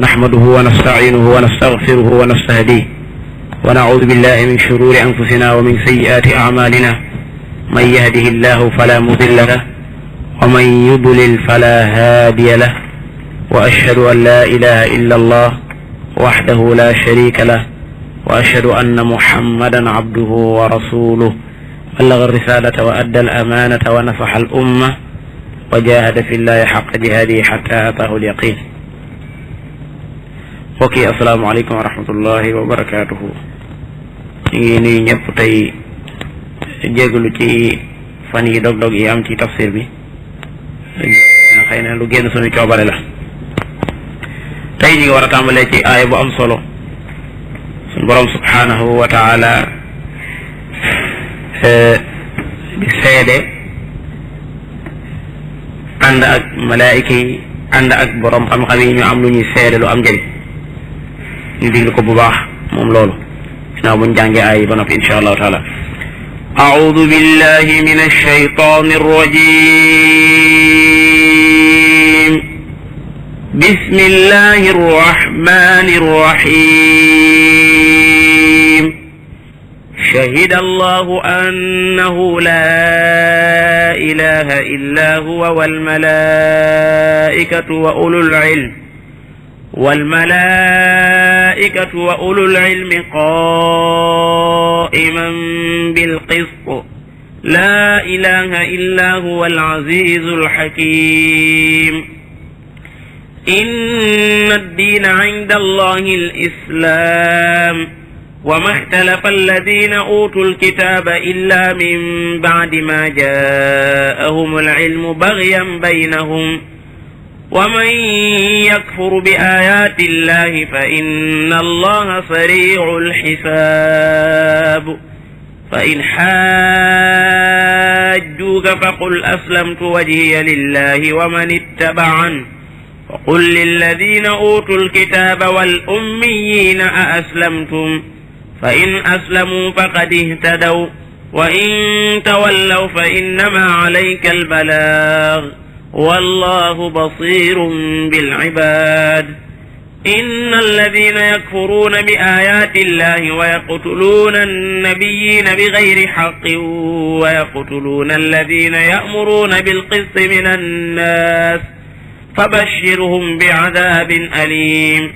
نحمده ونستعينه ونستغفره ونستهديه ونعوذ بالله من شرور أنفسنا ومن سيئات أعمالنا من يهده الله فلا مضل له ومن يضلل فلا هادي له وأشهد أن لا إله إلا الله وحده لا شريك له وأشهد أن محمدا عبده ورسوله بلغ الرسالة وأدى الأمانة ونصح الأمة وجاهد في الله حق جهاده حتى أتاه اليقين. اوكي السلام عليكم ورحمة الله وبركاته. ني ñepp tay jéggulu ci fan yi dog dog yi am ci tafsir bi xeyna lu genn suñu ciobare la. tay ñi wara tambalé ci aaya bu am solo sun borom subhanahu wa ta'ala di seede ànd ak malaayika yi ànd ak borom xam-xam yi ñu am lu ñuy seede lu am njëriñ ñu diglu ko bu baax moom loolu ginnaaw buñ jàngee ay ba noppi insha allahu taala. أعوذ بالله من الشيطان الرجيم. بسم الله الرحمن الرحيم. شهد الله أنه لا إله إلا هو والملائكة وأولو العلم قائما بالقسط لا إله إلا هو العزيز الحكيم. إن الدين عند الله الإسلام وما اختلف الذين أوتوا الكتاب إلا من بعد ما جاءهم العلم بغيا بينهم ومن يكفر بآيات الله فإن الله سريع الحساب. فإن حاجوك فقل أسلمت وجهي لله ومن اتبعن وقل للذين أوتوا الكتاب والأميين أأسلمتم فإن أسلموا فقد اهتدوا وإن تولوا فإنما عليك البلاغ والله بصير بالعباد. إن الذين يكفرون بآيات الله ويقتلون النبيين بغير حق ويقتلون الذين يأمرون بالقسط من الناس فبشرهم بعذاب أليم.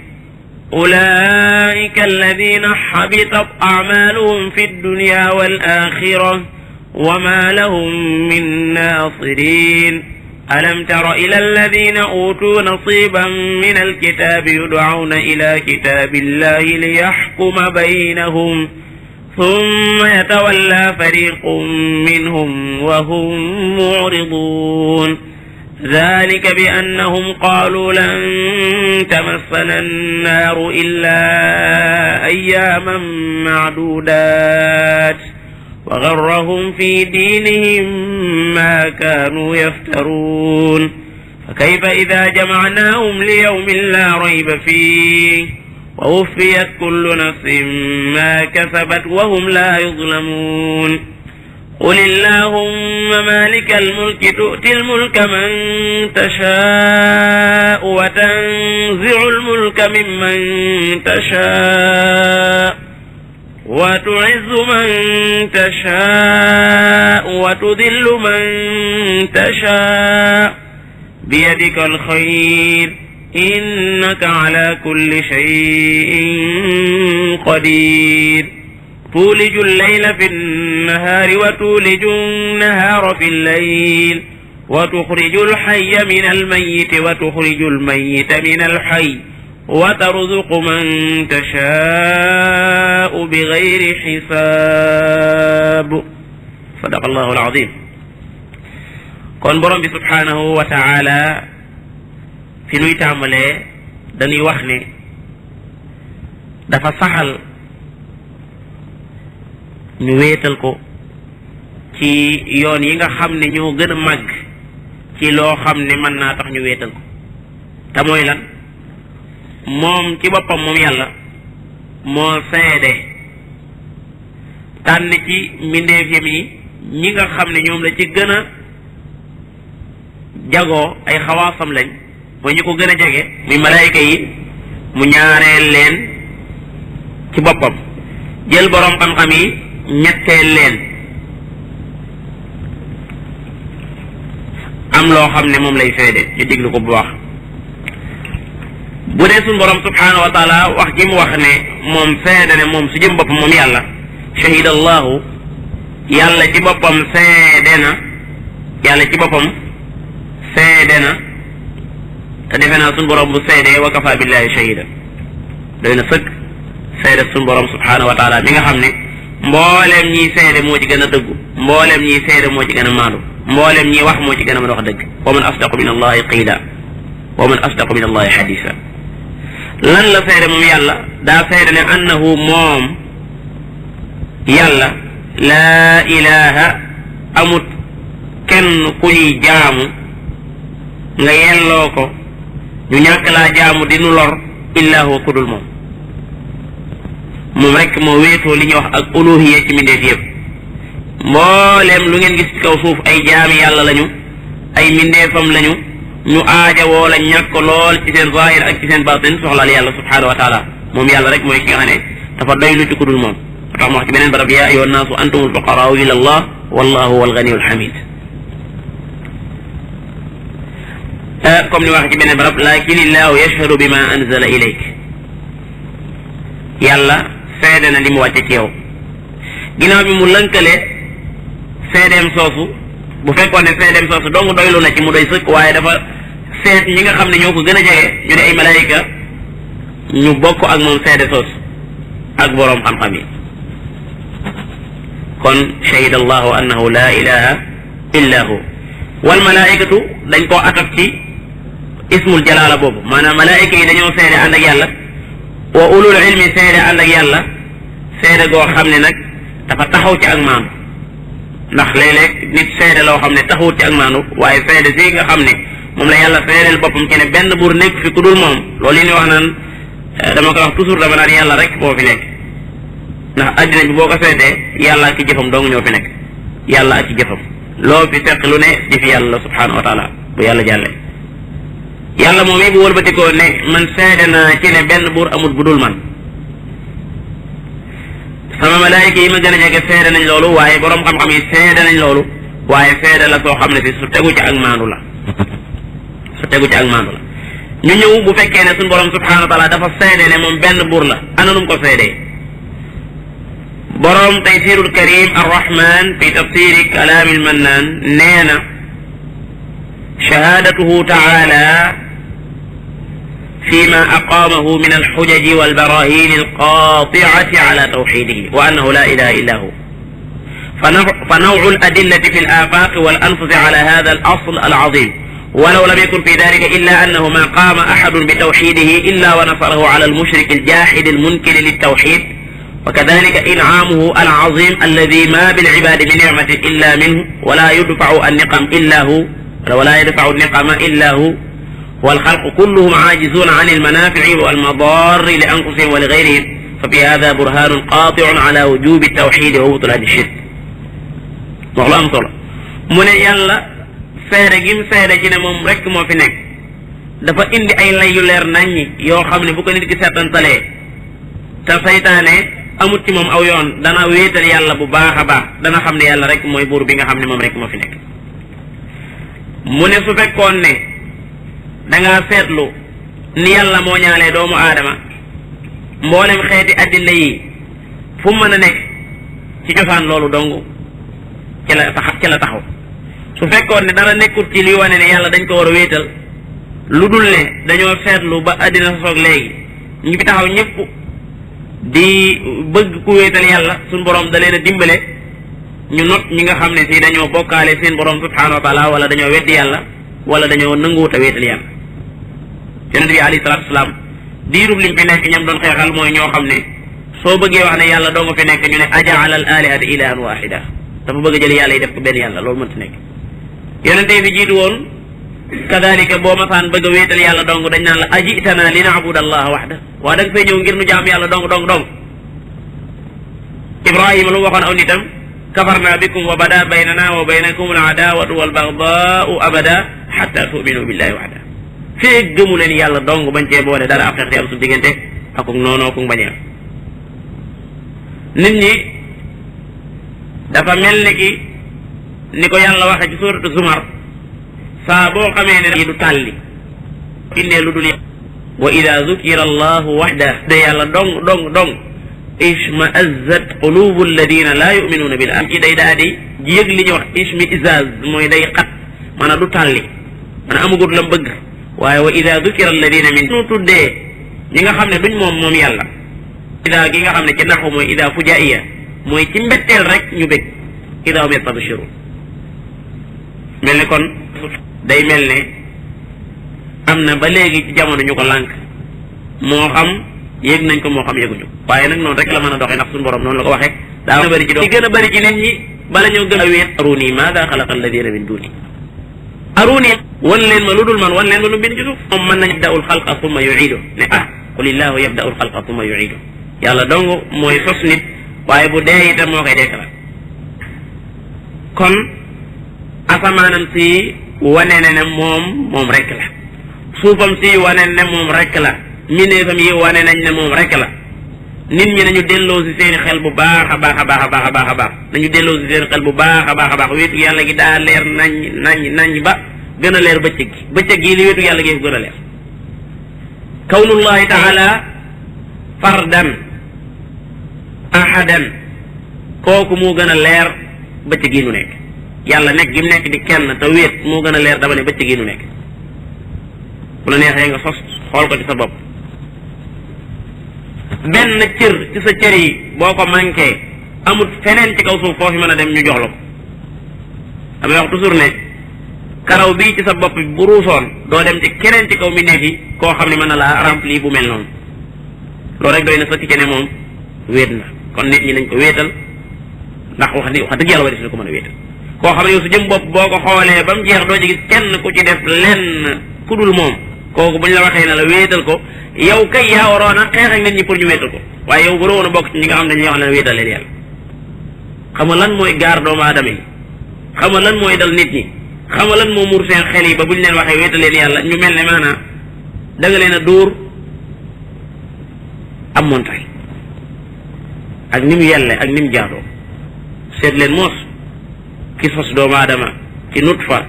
أولئك الذين حبطت أعمالهم في الدنيا والآخرة وما لهم من ناصرين. ألم تر إلى الذين أوتوا نصيبا من الكتاب يدعون إلى كتاب الله ليحكم بينهم ثم يتولى فريق منهم وهم معرضون. ذلك بأنهم قالوا لن تمسنا النار إلا أياما معدودات وغرهم في دينهم ما كانوا يفترون. فكيف إذا جمعناهم ليوم لا ريب فيه ووفيت كل نفس ما كسبت وهم لا يظلمون. قل اللهم مالك الملك تؤتي الملك من تشاء وتنزع الملك ممن تشاء وتعز من تشاء وتذل من تشاء بيدك الخير إنك على كل شيء قدير. تولج الليل في النهار وتولج النهار في الليل وتخرج الحي من الميت وتخرج الميت من الحي وترزق من تشاء بغير حساب. صدق الله العظيم. kon borom bi subhanahu wa ta'ala fi nuy tàmbalee dañuy wax ne dafa saxal ñu wéetal ko ci yoon yi nga xam ne ñoo gën a màgg ci loo xam ne mën naa tax ñu wéetal ko te mooy lan moom ci boppam moom yàlla moo seede tànn ci mbindeefam yi ñi nga xam ne ñoom la ci gën a jagoo ay xawaasam lañ mooy ñu ko gën a jege muy malaayika yi mu ñaareel leen ci boppam jël borom xam-xam yi ñetteel leen am loo xam ne moom lay seede ñu diglu ko bu baax. bu dee suñu borom subhanahu wa taala wax ji mu wax ne moom seede ne moom su jëm boppam moom yàlla shahida allahu yàlla ci boppam seede na yàlla ci boppam seede na te defe naa suñu borom bu seedee wa kafa billahi shahida doy na sëkk seede suñu borom subhanahu wa taala mi nga xam ne mbooleem ñiy seede moo ci gën a dëggu mbooleem ñiy seede moo ci gën a maandu mbooleem ñiy wax moo ci gën a mën a wax dëgg wa man asdaqu min allahi qiila wa man asdaqu min allahi hadisa lan la seede moom yàlla daa seede ne annahu moom yàlla laa ilaha amut kenn ku ñuy jaamu nga yelloo ko ñu ñàkk laa jaamu di nu lor illa huwa ku dul moom moom rek moo wéetoo li ñuy wax ak uluhiyya ci mbindeef yëpp mbooleem lu ngeen gis ci kaw suuf ay jaami yàlla lañu ay mbindeefam lañu ñu aajawoo la ñàkk lool ci seen zahir ak ci seen batin soxlaal yàlla subhanahu wa taala moom yàlla rek mooy ki nga xam ne dafa doylu ci ku dul moom tax mu wax ci beneen barab yaa ayyuha nnaasu antumul fuqaraau ila allah wallahu huwal ganiyyul hamid comme ni wax ci beneen barab lakin illahu yashhadu bima anzala ilayk yàlla seede na li mu wàcce ci yow ginnaaw bi mu lënkale seedeem soosu bu fekkoon ne seedeem soosu dong doylu na ci mu doy sëkk waaye dafa seet ñi nga xam ne ñoo ko gën a jege ñu di ay malaayika ñu bokk ak moom seede soosu ak boroom xam-xam yi kon shahida allahu annahu la ilaha illa hu wal malaayikatu dañ koo ataf ci ismul jalaala boobu maanaam malaayika yi dañoo seede ànd ak yàlla wa ulul ilmi seede ànd ak yàlla seede goo xam ne nag dafa taxaw ci ak maandu ndax léeg-léeg nit seede loo xam ne taxawut ci ak maandu waaye seede si nga xam ne moom la yàlla seedeel boppam ci ne benn buur nekk fi ku dul moom loolu yi ni wax naan dama ko wax toujours dama naan yàlla rek moo fi nekk ndax addina bi boo ko seedee yàlla ak ci jëfam dong ñoo fi nekk yàlla ak ci jëfam loo fi fekk lu ne di fi yàlla subhanahu wa taala bu yàlla jàlle yàlla moom yi bu wëlbatikoo ne man seede naa ci ne benn buur amul bu dul man sama malaayika yi ma gën a jege seede nañ loolu waaye boroom xam-xam yi seede nañ loolu waaye seede la soo xam ne si su tegu ci ak maandu la su tegu ci ak maandu la ñu ñëw bu fekkee ne suñu borom subhanahu wa taala dafa seede ne moom benn buur la ana num ko seedee borom taysirul karim arrahman fi tafsiri kalaami almannaan nee na shahadatuhu taala فيما أقامه من الحجج والبراهين القاطعة على توحيده وأنه لا إله إلا هو فنوع الأدلة في الآفاق والأنفس على هذا الأصل العظيم ولو لم يكن في ذلك إلا أنه ما قام أحد بتوحيده إلا ونصره على المشرك الجاحد المنكر للتوحيد وكذلك إنعامه العظيم الذي ما بالعباد من نعمة إلا منه ولا يدفع النقم إلا هو والخلق كلهم عاجزون عن المنافع والمضار لأنفسهم ولغيرهم ففي هذا برهان قاطع على وجوب التوحيد وبطلان الشرك والله am solo mu ne yàlla seede gi mu seede ci ne moom rek moo fi nekk dafa indi ay lay yu leer naññi yoo xam ne bu ko nit ki seetantalee te saytaane amut ci moom aw yoon dana wéetal yàlla bu baax a baax dana xam ne yàlla rek mooy buur bi nga xam ne moom rek moo fi nekk mu ne su fekkoon ne dangaa seetlu ni yàlla moo ñaalee doomu aadama mboolem xeeti addina yi fu mu mën a nekk ci cosaan loolu dong ci la taxaw su fekkoon ne dara nekkul ci liy wane ne yàlla dañ ko war a wéetal lu dul ne dañoo seetlu ba addina soog léegi ñu fi taxaw ñëpp di bëgg ku wéetal yàlla suñ borom da leen a dimbale ñu not ñi nga xam ne si dañoo bokkaale seen borom subhanahu wa taala wala dañoo weddi yàlla wala dañoo nanguwut a wéetal yàlla yonent bi alayhi salaatu wasalaam diirub liñ fi nekk ñam doon xeexal mooy ñoo xam ne soo bëggee wax ne yàlla doo nga fi nekk ñu ne ajaala al alihata ilahan wahida dafa bëgg a jël yàlla yi def ko benn yàlla loolu mënta nekk yonent fi jiitu woon kadalika boo masaan bëgg a wéetal yàlla dong dañ naan la ajitana li na'buda allah wahda waa da nga fay ñëw ngir nu jaam yàlla dong Ibrahima lu waxoon aw nitam kafarna bikum wa bada baynana wa baynakum al adawatu wal bagdaau abada hatta tu'minu billahi wahda feeg gëmu leen yàlla dong bañ cee boole dara ak xeex am su diggante ak noonoo ku bañee nit ñi dafa mel ni ko yàlla waxe ci suuratu Zumar saa boo xamee ne du tàlli indee lu dul wa ida zukira allahu waxda de yàlla dong ishma'azzat qulubu alladina laa yuminuuna bil am ci day daa di yëg li ñuy wax ishmi'izaz mooy day xat maanaam du tàlli maanaam amagut la bëgg waaye wa ida zukira alladina min nu tuddee ñi nga xam ne duñ moom yàlla ida gi nga xam ne ci naxu mooy ida fujaiya mooy ci mbetteel rek ñu bég ida hum yastabshirun mel ni kon day mel ne am na ba léegi ci jamono ñu ko lànk moo xam yéeg nañ ko moo xam yéeguñu waaye nag noonu rek la mën a doxee ndax suñu borom noonu la ko waxee daa gën a bëri ci doom gën a bëri ci nit ñi bala ñoo gën a wéet aruni maada xalaqa alladina min duni aruni wan leen ma lu dul man wan leen ma lu bind ci suuf moom mën nañ yabda'ul xalqa summa yu'idu ne qul illahu yabda'ul xalqa summa yu'idu yàlla dong mooy sos nit waaye bu dee itam moo koy dekkalaat kon asamaanam si wane ne moom rek la suufam si wane ne moom rek la mineefam yi wane nañ ne moom rek la nit ñi nañu delloo si seen xel bu baax a baax a baax a baax a baax a baax nañu delloo si seen xel bu baax a baax a baax wéetu yàlla gi daa leer nañ ba gën a leer bëccëg gi li wéetu yàlla gi gën a leer kawnullahi taala fardan ahadan kooku moo gën a leer bëccëg gi nu nekk yàlla nekk gi mu nekk di kenn te wéet moo gën a leer dama ne bëccëg gi nu nekk bu la neexee nga sos xool ko ci sa bopp benn cër ci sa cër yi boo ko manqué amut feneen ci kaw suuf foo fi mën a dem ñu jox la ko damay wax toujours ne karaw bii ci sa bopp bi bu ruusoon doo dem ci keneen ci kaw mi nekk yi koo xam ne mën na laa rempli bu mel noonu loolu rek doy na sa ticce ne moom wéet na kon nit ñi nañ ko wéetal ndax wax dëgg yàlla war na ko mën a wéetal koo xam ne yow su jëm bopp boo ko xoolee ba mu jeex doo ci gis kenn ku ci def lenn ku dul moom kooku buñ la waxee ne la wéetal ko yow kay yaa waroon a xeex ak nit ñi pour ñu wéetal ko waaye yow waroon a bokk ci ñi nga xam ne dañuy wax ne wéetal leen yàlla xam nga lan mooy gaar doomu aadama yi xam nga lan mooy dal nit ñi xam nga lan moo muur seen xel yi ba buñ leen waxee wéetal leen yàlla ñu mel ne maanaam da nga leen a dóor am montagne ak ni mu yelle ak ni mu jaadoo seet leen moos ki sos doomu aadama ci nutfa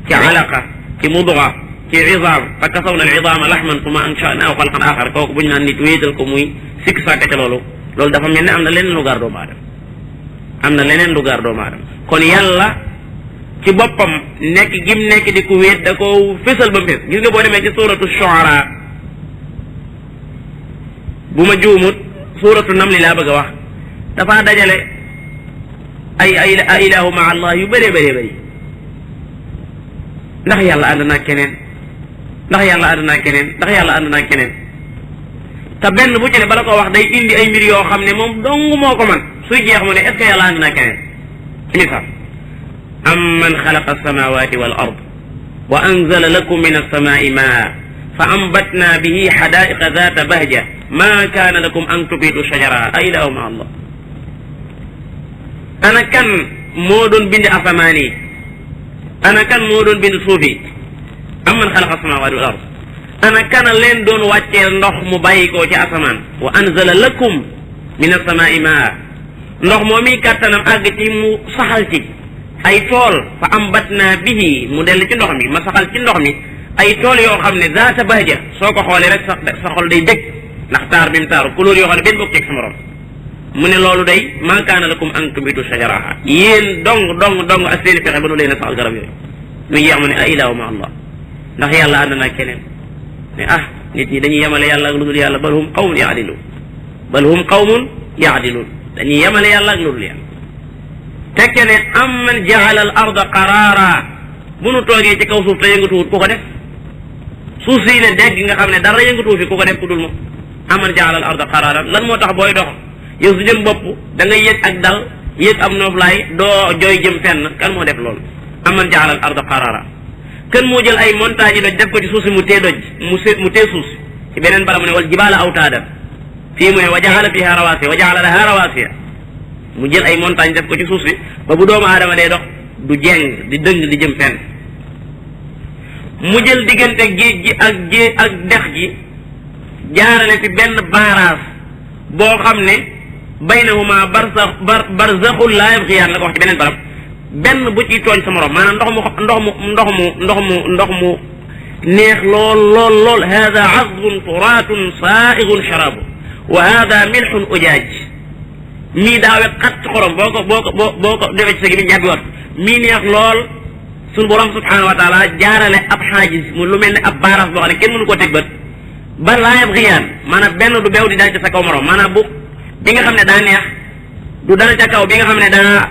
ci alaqa ci mudga ci izaam fa kasawna al izaama laxman summa ansha'naahu xalqan axar kooku buñ naan nit wéetal ko muy sikk sàkka ca loolu dafa mel ne am na leneen lu gaar doomu aadama am na leneen lu gaar doomu aadama kon yàlla ci boppam nekk gim nekk di ku wéet da ko fésal ba mu fés gis nga boo demee ci suuratu shu'ara bu ma juumut suuratu namli laa bëgg a wax dafa dajale ay ilahu ma allah yu bëree bëri ndax yàlla ànd naa keneen ndax yàlla ànd naa keneen ndax yàlla ànd naa keneen te benn bu ci ne bala ko wax day indi ay mbir yoo xam ne moom dong moo ko man suy jeex mu ne est-ce que yàlla ànd naa keneen misaal amman xalaqa alsamawati wal ard wa anzala lakum min alsamai maa fa ambatna bihi xadaiqa data bahja ma kaana lakum an tubitu shajaraha a ilahu ma allah ana kan moo doon bind asamaan yi ana kan moo doon bind suuf yi amman xalaqa samawati wal ard ana kana leen doon wàcceel ndox mu bàyyi koo ci asamaan wa anzala lakum min as-samaa'i maa ndox moo mi kàttanam àgg ci mu saxal ci ay tool fa ambatna bihi mu dell ci ndox mi ma saxal ci ndox mi ay tool yoo xam ne zaata bahja soo ko xoolee rek sa xol day dëgg ndax taar bi mu taaru couleur yoo xam ne benn bokk ci sa morom mu ne loolu day maa kaana lakum an tubitu shajaraha yéen dong ak seeni pexe ba nu leen a saxal garab yooyu mu jeex mu ne a ilaahu ma allah ndax yàlla ànd naa keneen ne nit ñi dañuy yemale yàlla ak lu dul yàlla bal hum qawmun yaadiluun dañuy yemale yàlla ak lu dul yàlla tekke ne amman jaala al arda qaraara bu nu toogee ci kaw suuf te yëngatuwut ku ko def suuf si ne dégg nga xam ne dara yëngatuwu fi ku ko def ku dul moom amman jaala al arda qaraara lan moo tax booy dox yow su jëm bopp da ngay yëg ak dal yëg am nooflaay doo jooy jëm fenn kan moo def loolu amman jaala al arda qaraara kan moo jël ay montagne yi doj def ko ci suuf si mu tee doj mu tee suuf si ci beneen bara mu ne wal jibaala awtaada fii mu ne wa jaala fiha rawaasiya wa jaala laha rawaasiya mu jël ay montagne def ko ci suuf si ba bu doomu aadama day dox du jeng di dëng di jëm fenn mu jël diggante géej gi ak dex gi jaarale fi benn barrage boo xam ne baynahuma barzaxul laa yabxiyaan la ko wax ci beneen barab benn bu ciy tooñ sa morom maanaam ndox mu neex lool hada azbun furaatun saaigun sharaabu wa hada milxun ujaaj mii daawe xat xorom boo ko defee ci sa gi mi jàbbi wat mii neex lool suñu borom subhanahu wa taala jaarale ab xaajis mu lu mel ne ab baaraas boo xam ne kenn mënu koo teg bët ba laa yabxiyaan maanaam benn du beew di dal ca sa kaw morom maanaam bu bi nga xam ne daa neex du dal ca kaw bi nga xam ne daa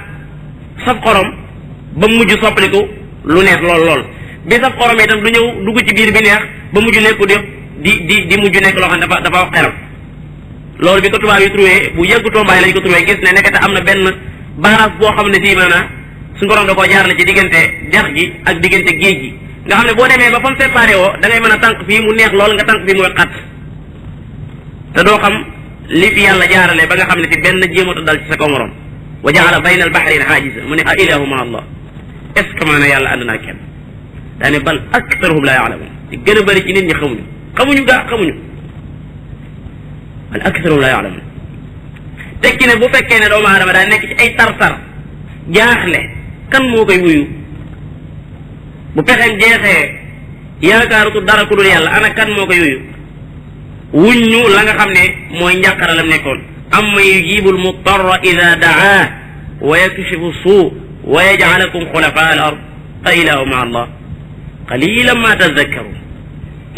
saf xorom ba mujj soppaliku lu neex lool bi saf xorom itam du ñëw dugg ci biir bi neex ba mujj nekku di mujj nekk loo xam ne dafa wax xeram loolu bi ko tubaab yi trouvé bu yëggu tombaay lañ ko trouvé gis ne nekkate am na benn barrage boo xam ne fii maanaam suñu borom da koo jaarale ci diggante dex gi ak diggante géej gi nga xam ne boo demee ba fa mu séparé woo da ngay mën a tànk fii mu neex lool nga tànk fii mu xat te doo xam li fi yàlla jaarale ba nga xam ne fi benn jéematu dal ci sa kaw morom wa jaala bayna al bahrayn xaajisa mu ne a ilahu ma allah est ce que maanaam yàlla ànd naa kenn daane bal aktharuhum la yaalamun di gën a bëri ci nit ñi xamuñu bal aktharuhum la yaalamun tekki ne bu fekkee ne doomu aadama daa nekk ci ay tar-tar jaaxle kan moo koy wuyu bu pexeem jeexee yaakaarutu dara ku dul yàlla ana kan moo koy wuññu la nga xam ne mooy njàqaralam nekkoon amma yujibul muttarra ida daa wa yakshifu suu wa yaj'alakum xulafa al ard a ilahu ma allah qalilan ma tadakkaru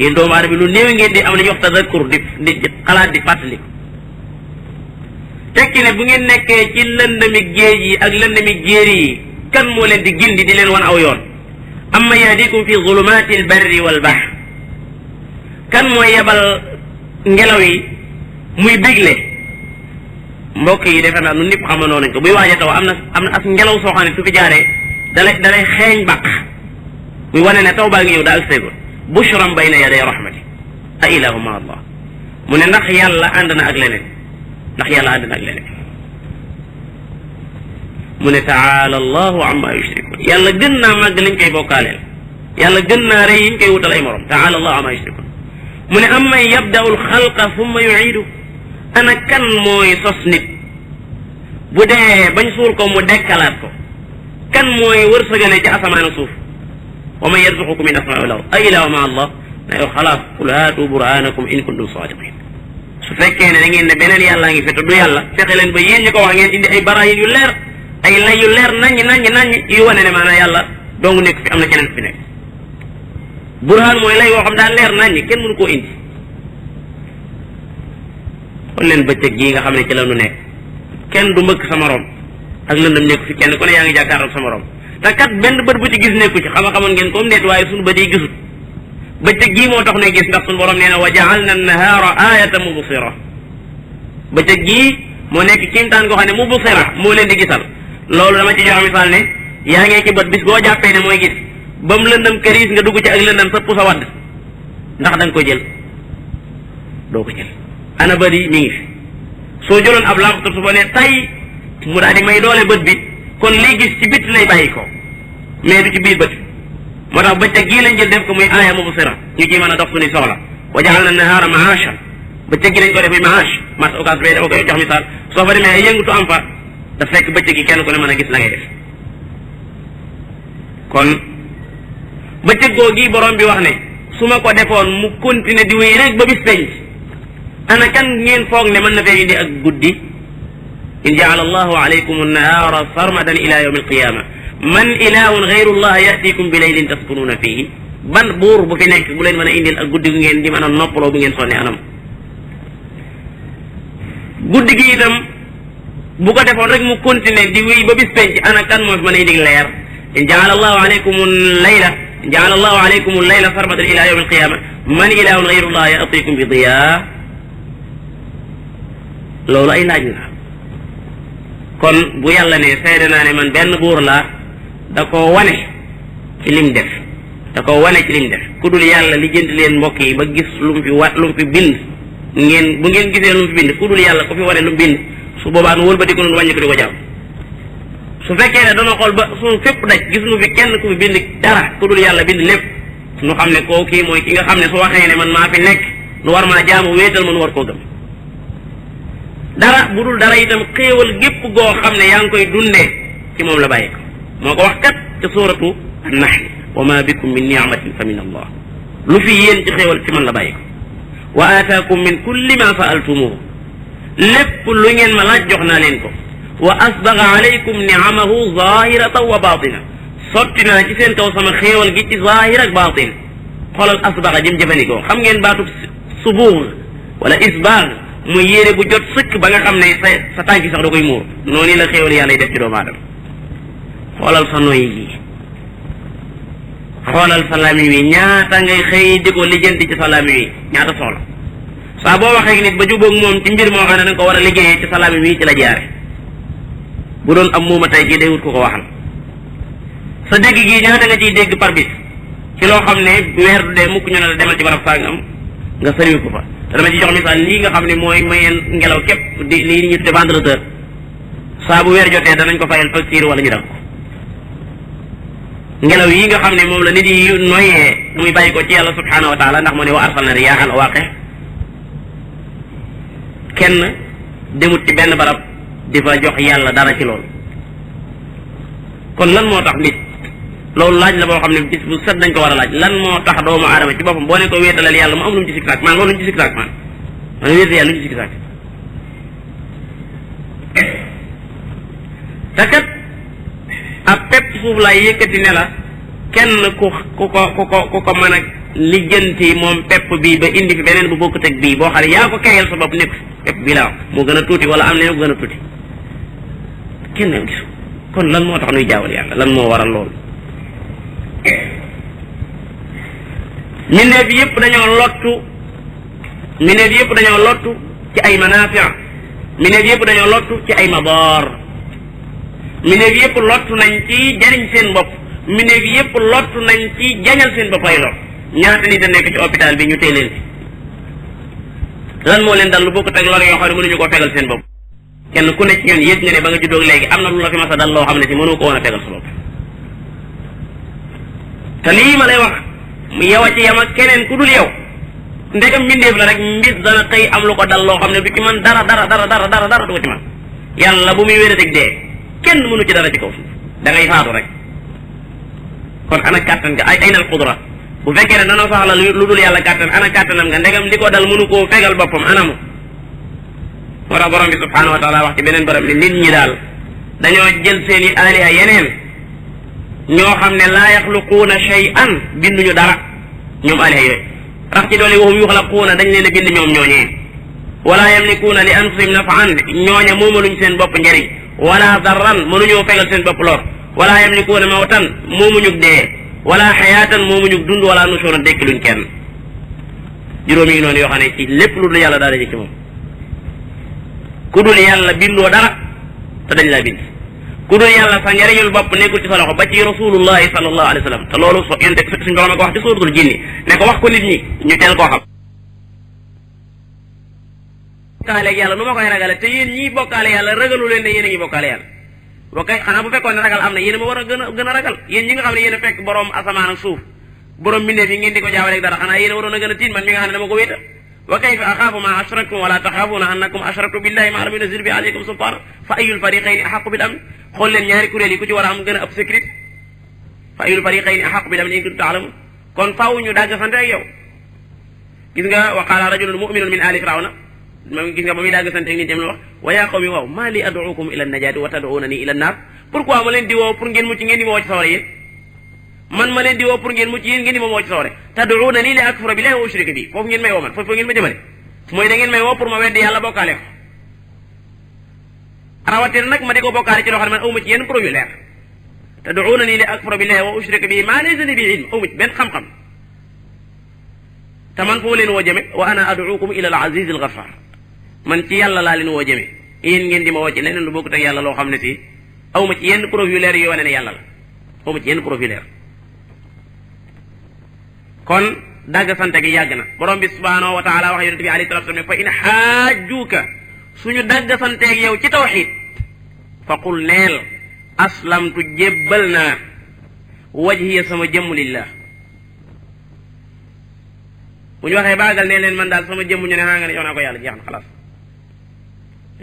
yéen doomu aadama lu néew ngeen di am la ñuy wax tadakkur di xalaat di fàttali tekki ne bu ngeen nekkee ci lëndami géej yi ak lëndami jéeri yi kan moo leen di gindi di leen wan aw yoon amma yahdikum fi zulumati al barri wal bahr kan mooy yebal ngelaw yi muy bégle mbokk yi defe naa nu ñëpp xamandoo nañ ko buy waaj a taw am na as ngelaw soo xam ne su fi jaaree dalay xeeñ baq muy wane ne taw baa ngi ñëw daal seegul bushran bayna yaday rahmati a ilahu ma allah mu ne ndax yàlla ànd na ak leneen mu ne taala allahu amma yushrikun yàlla gën naa màgg liñ koy bokkaaleel yàlla gën naa rëy yiñ koy wutal ay morom taala allahu amma yushrikun mu ne am man yabda'u alxalqa thumma yu'iidu ana kan mooy sos nit bu dee bañ suul ko mu dekkalaat ko kan mooy wërsëgale ci asamaanu suuf wa man yarzuqukum min asmaa'i wal ard a ilaahu ma allah na yow xalaas qul haatu burhanakum in kuntum saadiqin su fekkee ne da ngeen ne beneen yàllaa ngi fi te du yàlla fexe leen ba yéen ñi ko wax ngeen indi ay baraayin yu leer ay lay yu leer naññ yu wane ne maanaam yàlla dong nekk fi am na keneen fi nekk burhaan mooy lay woo xam daa leer naññ kenn mënu koo indi kon leen bëccëg gii nga xam ne ci la nu nekk kenn du mbëkk sa morom ak lëndëm nekku fi kenn ku ne yaa ngi jàkkaarloog sa morom te kat benn bët bu ci gis nekku ci xamoon ngeen comme ndeet waaye suñu bët yi gisut bëccëg gii moo tax ne gis ndax suñu borom nee na wa ja'alna an-nahaara aayatan mubsira bëccëg gii moo nekk kiimtaan goo xam ne mubsira moo leen di gisal loolu dama ci jox misaal ne yaa ngi ci bët bis boo jàppee ne mooy gis ba mu lëndëm këriis nga dugg ci ak lëndëm sëpp sa wadd ndax da nga koy jël doo ko jël ana bët yi mi ngi fi soo jëloon ab lampe su ba ne tay mu daal di may doole bët bi kon liy gis ci bit lay bàyyi ko mais du ci biir bët moo tax bëccëg gii lañ jël def ko muy aaya mubsira ñu ciy mën a dox suñuy soxla wa ja'alna nahaara ma'aasha bëccëg gi lañ ko def muy maash mas occas ba dama koy jox misaal soo fa demee ay yëngutu am fa da fekk bëccëg gi kenn ku ne mën a gis la ngay def kon bëccëg googu borom bi wax ne su ma ko defoon mu continuer di wéy rek ba bis penc ana kan ngeen foog ne mën na fee indi ak guddi in jaala allahu alaykum annahaara sarmadan ila yawmi alqiyama man ilahun gayru llah yatikum bi laylin taskunuuna fihi ban buur bu fi nekk bu leen mën a indil ak guddi gu ngeen di mën a noppaloo bu ngeen sonne anam guddi gi itam bu ko defoon rek mu continuer di wéy ba bis penc ana kan moo fi mën a indi leer in jaala allahu alaykum layla in jaala allahu alaykum layla sarmadan ila yawmi alqiyama man ilahun gayru llah yatikum bi diya loolu ay laaj la kon bu yàlla ne seede naa ne man benn buur laa da koo wane ci lim def ku dul yàlla li jënd leen mbokk yi ba gis lu mu fi bind bu ngeen gisee lu mu fi bind ku dul yàlla ku fi wane lu mu bind su boobaa nu wëlbati ko noonu wàññi ko di ko jàmm su fekkee ne dana xool ba suñu fépp daj gis nu fi kenn ku fi bind dara ku dul yàlla bind lépp nu xam ne koo kii mooy ki nga xam ne su waxee ne man maa fi nekk nu war maa jaamu wéetal man war koo gëm dara bu dul dara itam xéewal gépp goo xam ne yaa ngi koy dundee ci moom la bàyyi ko moo ko wax kat ca suuratu an-nahl wa ma bikum min ni'matin fa min allah lu fi yéen ci xéewal ci man la bàyyi ko wa aataakum min kulli ma sa'altumuhu lépp lu ngeen ma laaj jox naa leen ko wa asbaga alaykum ni'amahu zahiratan wa batina sotti naa ci seen kaw sama xéewal gi ci zahir ak batin xoolal asbaga jëm jëfandikoo xam ngeen baatu subuur wala isbaag muy yére bu jot sëkk ba nga xam ne sa tànki sax da koy muur noonu la xéewal yàlla def ci doomu aadama xoolal sa noy yi xoolal sa lami wi ñaata ngay xëy di ko lijjanti ci sa lami wi ñaata soxla saa boo waxee nit ba jubóog moom ci mbir moo xam ne da nga ko war a liggéeyee ci sa lami wi ci la jaare bu doon am muuma tey jii day wut ko ko waxal sa dégg gi ñaata nga ciy dégg par bis ci loo xam ne weer du dee mukk ñu ne la demal ci barab sàngam nga sëriñ ko fa te dama ci jox misaal lii nga xam ne mooy mayeen ngelaw képp di lii ñu tudde ventilateur saa bu weer jotee danañ ko fayal facture wala ñu def ko ngelaw yi nga xam ne moom la nit yi noyyee muy bàyyi ko ci yàlla subhanahu wa taala ndax moo ne wa arsalna riyaahan lawaqih kenn demut ci benn barab di fa jox yàlla dara ci loolu kon lan moo tax nit loolu laaj la boo xam ne bis bu set dañ ko war a laaj lan moo tax doomu aadama ci boppam boo ne ko wéetalal yàlla mu am lu mu ci sikk saak man loolu lu mu ci sikk saak man wéetal yàlla lu mu ci sikk saak te kat ab pepp suuf laay yëkkati ne la kenn ku ko mën a lijjanti moom pepp bii ba indi fi beneen bu bokkut ak bii boo xam ne yaa ko kereel sa bopp nekk pepp bii laa wax moo gën a tuuti wala am leen ko gën a tuuti kenn gisu kon lan moo tax nuy jaawal yàlla lan moo waral loolu mindeef yëpp dañoo lottu ci ay manafia mindeef yëpp dañoo lottu ci ay madaar mindeef yëpp lottu nañ ci jariñ seen bopp mindeef yëpp lottu nañ ci jañal seen bopp ay lor ñaata nit a nekk ci hôpital bi ñu téye leen fi lan moo leen dal lu bokk teg lor yoo xam ne mënuñu koo fegal seen bopp kenn ku ne ci ñun yëg nga ne ba nga juddoo léegi am na lu la fi mas a dal loo xam ne si mënu ko woon a fegal sa bopp te lii ma lay wax yow a ci yam ak keneen ku dul yow ndegam mbindeef la rek mbis dana xëy am lu ko dal loo xam ne du ci man dara du ko ci man yàlla bu muy wérateeg dee kenn mënu ci dara ci kaw suuf da ngay faatu rek kon ana kàttan nga ay nal qudra bu fekkee ne danoo soxla lu dul yàlla kàttan ana kàttanam nga ndegam li ko dal mënu koo fegal boppam anamu moo tax borom bi subhanahu wa taala wax ci beneen borom ne nit ñi daal dañoo jël seeni aliha yeneen ñoo xam ne laa yaxluquuna shay'an binduñu dara ñoom aliha yooyu rax ci doole waxum yuxlaquuna dañ leen a bind ñoom ñooñee wala yamlikuuna li anfusihim naf'an ñooña moomaluñ seen bopp njëriñ wala darran mënuñoo fegal seen bopp lor wala yamlikuuna mawtan moomuñu dee wala xayaatan moomuñu dund wala nushuran dekki luñ kenn juróom yi noonu yoo xam ne ci lépp lu dul yàlla daal di ci moom ku dul yàlla bindoo dara te dañ laa bind ku dul yàlla sa njëriñul bopp nekkul ci sa loxo ba ci rasulullahi sallallahu alayhi wa sallam te loolu so yente suñu borom a ko wax ci suuratul jinni ne ko wax ko nit ñi ñu teel koo xam bokkaaleeg yàlla nu ma koy ragale te yéen ñii bokkaale yàlla ragalu leen ne yéen a ngi bokkaale yàlla boo koy xanaa bu fekkoon ne ragal am na yéen a ma war a gën a ragal yéen ñi nga xam ne yéen a fekk borom asamaan ak suuf borom mbindeef yi ngeen di ko jaawaleeg dara xanaa yéen a waroon a gën a tiit man mi nga xam ne dama ko wéetal wa kayfa axaafu ma ashraktum wala taxaafuuna annakum ashraktum billahi ma lam yunzil bi alaykum sultaan fa ayul fariqayni axaqu bil amn xool leen ñaari kuréel yi ku ci war a am gën a ëpp sécurité fa ayul fariqayni axaqu bil amn in kuntum taalamun kon faaw ñu dagg sante ak yow gis nga wa qaala rajulun muminun min ali firawna gis nga ba muy dagg sante ak nit ñam la wax wa yaa qawmi waaw maa li ad'ukum ila najaati wa tad'unani ila naar pourquoi ma leen di woo pour ngeen mucc ngeen di ma woo ci sawara yéen man ma leen di woo pour ngeen mucc yéen ngeen di ma woo ci sawara tad'unani li akfura billahi wa ushrika bi foofu ngeen may woo man foofu ngeen ma jëmale mooy da ngeen may woo pour ma weddi yàlla bokkaale ko rawatina nag ma di ko bokkaale ci loo xam ne man awma ci yenn preuve yu leer tad'unani li akfura billahi wa ushrika bi ma laysa li bi ilm awma ci benn xam-xam te man foo leen woo jëme wa ana ad'ukum ila al aziz al ghaffar man ci yàlla laa leen woo jëme yéen ngeen di ma woo ci leneen lu bokkut ak yàlla loo xam ne si awma ci yenn preuve yu leer yu wane ne yàlla la awma ci yenn preuve yu leer kon dagg sante gi yàgg na borom bi subhanahu wa taala wax yonent bi alayhi salatu wasallam fa in xaajjuuka suñu dagg santeeg yow ci tawxid fa qul neel aslamtu jébbal naa wajhiya sama jëmm lillah bu ñu waxee baagal ne leen man daal sama jëmm ñu ne nga ne jox naa ko yàlla jeex na xalaas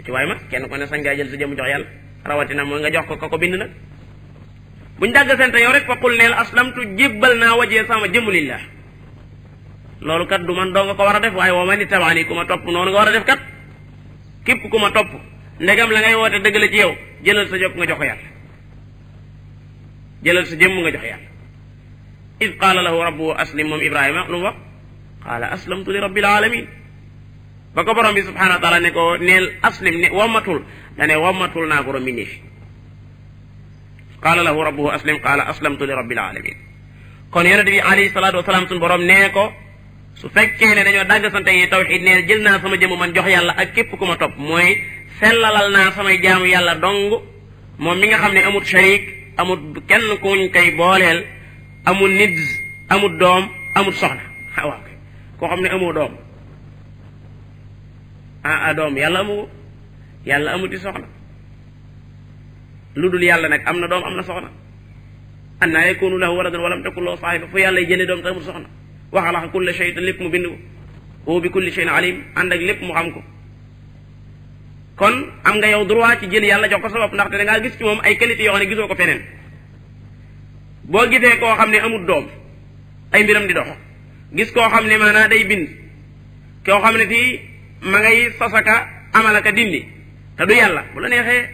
ci waay ma kenn ko ne sañ ngaa jël sa jëmm jox yàlla rawatina mooy nga jox ko ko bind nag buñ dàgg sente yow rek fa qul neel aslamtu jébbal naa wajee sama jëmm lillah loolu kat du man doo nga ko war a def waaye wa man ittabaani ku ma topp noonu nga war a def kat képp ku ma topp ndegam la ngay woote dëgg la ci yow jëlal sa jopp nga jox ko yàlla jëlal sa jëmm nga jox yàlla id qaala lahu rabbuhu aslim moom ibrahima lu mu wax qaala aslamtu li rabbil alamin ba ko borom bi subhanahu wa taala ne ko neel aslim ne wammatul dane wammatul naa ko rombi fi qaala lahu rabbuhu aslim qaala aslamtu li rabbil alamin kon yonent bi alayhi salaatu wasalaam suñu borom nee ko su fekkee ne dañoo dagg sante yi tawxid neel jël naa sama jëmm man jox yàlla ak képp ku ma topp mooy sellalal naa samay jaamu yàlla dong moom mi nga xam ne amut sharik amut kenn kuñ koy booleel amul nit amul doom amul soxna waaw koo xam ne amoo doom doom yàlla amuti soxna lu dul yàlla nag am na doom am na soxna annaa yakunu lahu waladun walam takun lahu saahiba fu yàlla jëlee doom te amul soxna wa xalaqa kulla shay te lépp mu bind ko wa bi kulli shay'in alim ànd ak lépp mu xam ko kon am nga yow droit ci jël yàlla jox ko sa bopp ndaxte da ngaa gis ci moom ay qualité yoo xam ne gisoo ko feneen boo gisee koo xam ne amul doom ay mbiram di dox gis koo xam ne maanaa day bind koo xam ne fii ma ngay sosaka amalaka dindi te du yàlla bu la neexee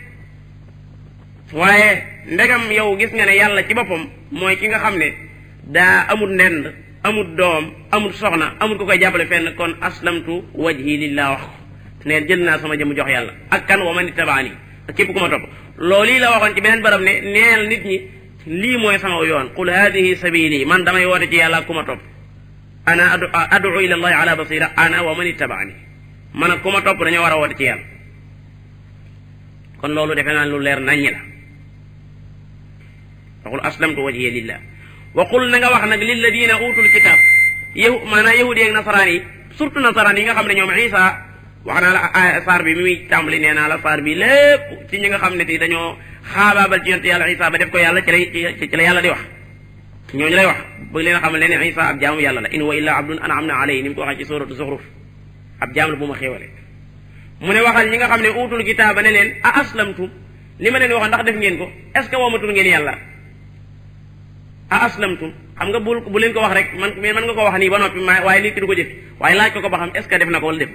waaye ndegam yow gis nga ne yàlla ci boppam mooy ki nga xam ne daa amul ndend amul doom amul soxna amul ko koy jàppale fenn kon aslamtu wajhi lillah wax ko neen jël naa sama jëmm jox yàlla ak kan wa man ittabaani ak képp ku ma topp loolu yi la waxoon ci beneen barab ne neel nit ñi lii mooy sama yoon qul hadihi sabili man damay woote ci yàlla ak ku ma topp ana adu ila allahi ala basira ana wa man ittabaani man ak ku ma topp dañoo war a woote ci yàlla kon loolu defe naa lu leer naññi la waxul aslamtu wajhiya lillah wa qul na nga wax nag lilladina utul kitab maanaam yahudi ak nasaraan yi surtout nasaraan yi nga xam ne ñoom isa wax naa la saar bi mi muy tàmbali nee naa la saar bi lépp ci ñi nga xam ne ti dañoo xaabaabal ci yonte yàlla isa ba def ko yàlla ci la yàlla di wax ñooñu lay wax bëgg leen a xamal leen ne isa ab jaamu yàlla la in wa illa abdun an'amna alayhi ni mu ko waxee ci suratu zuxruf ab jaam la bu ma xéewale mu ne waxal ñi nga xam ne utul kitaaba ne leen a aslamtum li ma leen waxoon ndax def ngeen ko est ce que woomatul ngeen yàlla a aslamtum xam nga bu leen ko wax rek man nga ko wax nii ba noppi waaye nit ki du ko jëf waaye laaj ko ba xam est ce que def na ko wala def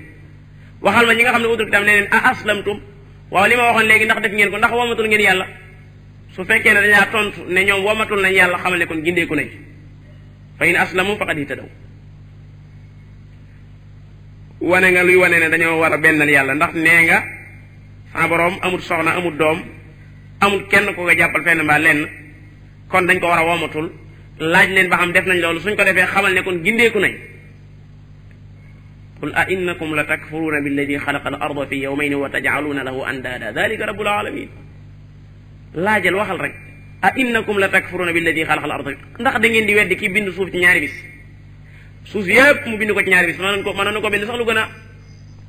waxal ma ñi nga xam ne utul kitaab ne leen a aslamtum waaw li ma waxoon léegi ndax def ngeen ko ndax womatul ngeen yàlla su fekkee ne dañaa tontu ne ñoom womatul nañ yàlla xamal ne kon gindeeku nañ fa in aslamu faqad ihtadaw wane nga luy wane ne dañoo war a bennal yàlla ndax nee nga sa borom amul soxna amul doom amul kenn ko nga jàppal fenn mbaa lenn kon dañ ko war a womatul laaj leen ba xam def nañ loolu suñ ko defee xamal ne kon gindeeku nañ qul a innakum la takfuruuna billadi xalaqa al arda fi yawmayni wa tajcaluuna lahu andaada dalika rabbul alamin laajal waxal rek a innakum la takfuruuna billadi xalaqa al arda ndax da ngeen di weddi ki bind suuf ci ñaari bis suuf yépp mu bind ko ci ñaari bis mën na ko bind sax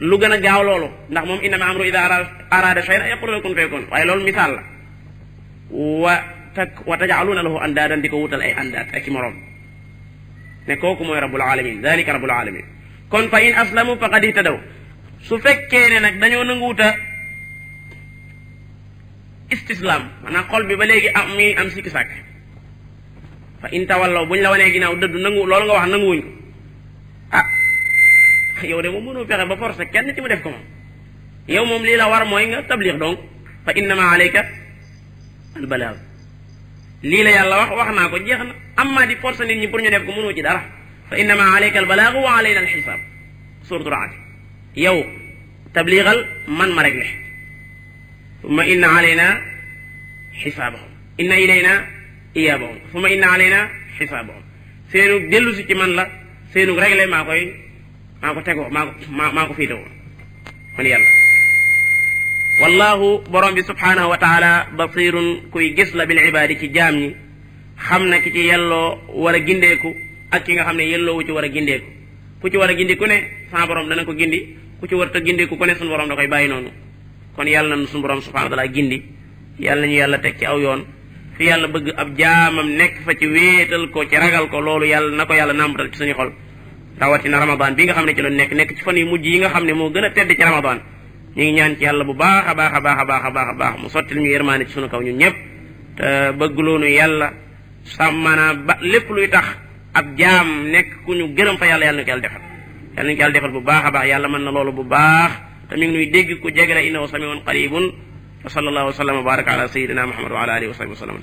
lu gën a gaaw loolu ndax moom innama amru ida arada shay'an yaqulu lahu kun fayakun waaye loolu misaal la wa tajcaluuna lahu andaadan di ko wutal ay andaad ak ci moroom ne kooku mooy rabbul alamin dalika rabbul alamin kon fa in aslamu faqad ihtadaw su fekkee ne nag dañoo nanguwuta istislam maanaam xol bi ba léegi mi am sikki sàkk fa in tawallaw buñ la wanee ginnaaw dëddu nangu loolu nga wax nanguwuñ ko yow de moom mënoo fexe ba forcé kenn ci mu def ko moom yow moom lii la war mooy nga tabliix donc fa innama alayka al balaag lii la yàlla wax naa ko jeex na amma di forcé nit ñi pour ñu def ko mënoo ci dara fa innama alayka al balaagu wa alayna al xisaab suuratu Ra'd yow tabliixal man ma réglé summa inna alayna xisaabahum inna ilayna iyaabahum summa inna alayna xisaabahum seenu dellu si ci man la seenu réglé maa ko tegoo maa ko fiitewoo man yàlla wallahu borom bi subhanahu wa taala basirun kuy gis la bil ibaadi ci jaam ñi xam na ki ci yelloo war a gindeeku ak ki nga xam ne yelloo wu ci war a gindeeku ku ci war a gindi ku ne sa borom dana ko gindi ku ci war a gindeeku ku ne sunu borom da koy bàyyi noonu kon yàlla na sunu borom subhanahu wa taala gindi yàlla ñu yàlla teg ci aw yoon fi yàlla bëgg ab jaamam nekk fa ci wéetal ko ci ragal ko loolu yàlla na ko yàlla nàmbatal ci suñu xol rawatina ramadan bi nga xam ne ci la nekk ci fan yu mujj yi nga xam ne moo gën a tedd ci ramadan ñu ngi ñaan ci yàlla bu baax a baax a baax a baax a baax a baax mu sottil ñu yërmaane ci sunu kaw ñun ñëpp te bëggloonu yàlla sàmmana ba lépp luy tax ab jaam nekk ku ñu gërëm fa yàlla yàlla na ko yàlla defal yàlla nañu ko yàlla defal bu baax a baax yàlla mën na loolu bu baax te mi ngi nuy dégg ku jege la innahu samiun qaribun wa sallallahu wa sallam wa baraka ala sayyidina muhammad wa ala alihi wa sahbihi wa sallam